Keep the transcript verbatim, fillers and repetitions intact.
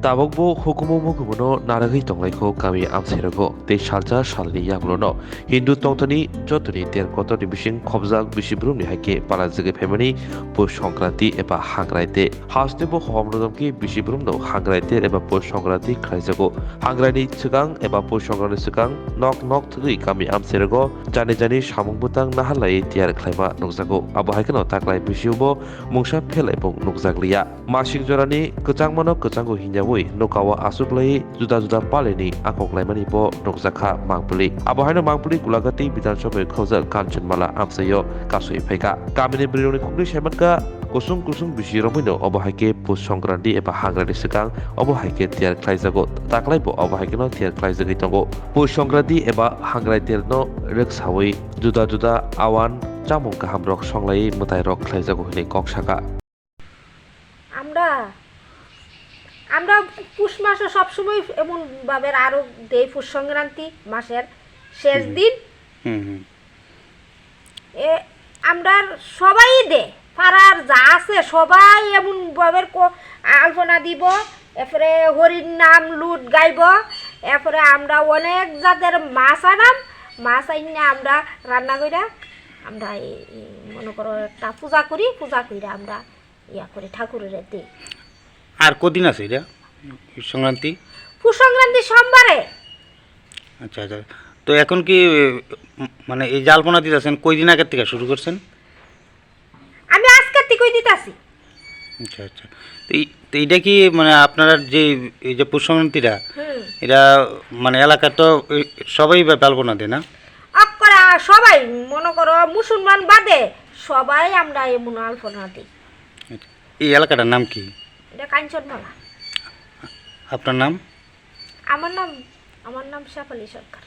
Tabukbo hukumu mukubuno narwgwi tonglaikho kami amchairogo tei salsa salni yagulono Hindu tongthani jotoni der kotorni bising khobjak bisi brumni hai khe palajagwi phaimani Pus Songkranti eba Hangrai ter. Hasteo bo hohom rwjak khe bisi brumno Hangrai ter eba Pus Songkranti khlaijago. Hangraini swkang eba Pus Songkranti swkang nok nok thwgwi kami amchairogo jani jani samung bwtang naharlaiwi tiyar khlaima nukjago. Abo hai kheno taklai bisio bo mungsa phelaibung nukjakliya. Masing jorani kwchangmano kwchango hinyawi nokao achuklaiwi juda juda palini akoklaimani bo nukjakha Mangpili. Abo haino Mangpili Gulagati Bidhan Sabha khawjak Kanchanmala amchaio kasui phaikha. Kamini bwrwirokni khukni saimankha, kusung kusung bisi romwino obo hai khe Pus Songkranti eba Hangrai ni swkang obo hai khe tiyar khlaijago. Taklai bo obo hai kheno tiyar khlaijagwi tongo. Pus Songkranti eba Hangrai terno rwksawi juda juda awan chamung kahamrok songlaiwi mwtairok khlaijago hwnwi kok sakha. আমরা আমরা পুষ মাসে সবসময় এমন ভাবে আরো দেই, পুষ সংক্রান্তি মাসের শেষ হুম। দিন। হুম, হুম। এ, আমরা সবাই দে, পাড়ার যা আছে সবাই এমন ভাবে ক-, আলপনা দিব, এরপরে হরির নাম লুট গাইব, এরপরে আমরা অনেক জাতের মাছ আনাম, মাছ আইনা আমরা রান্না কইরা, আমরা এই, এই মনে করো একটা পূজা করি, পূজা কইরা আমরা ইয়া করি ঠাকুরের দি। আর কদিন আছে এটা সংক্রান্তি? পুষ সংক্রান্তি সোমবারে। আচ্ছা, আচ্ছা। তো এখন কি, উম, মানে এই যে আলপনা দিতেছেন, কয়দিন আগের থেকে শুরু করছেন? আমি আজকের থেকেই দিতাছি। আচ্ছা, আচ্ছা। তো এই, তো এইটা কি মানে আপনারা যে এই যে পুষ সংক্রান্তিটা, হুম। এটা মানে এলাকার তো এই সবাই বা আলপনা দেয় না? অক্করা সবাই, মনে করো মুসলমান বাদে সবাই আমরা এমন আলপনা দিই। আচ্ছা। এই এলাকাটার নাম কি? এটা কাঞ্চনমালা। আপনার নাম? আমার নাম, আমার নাম শেফালী সরকার।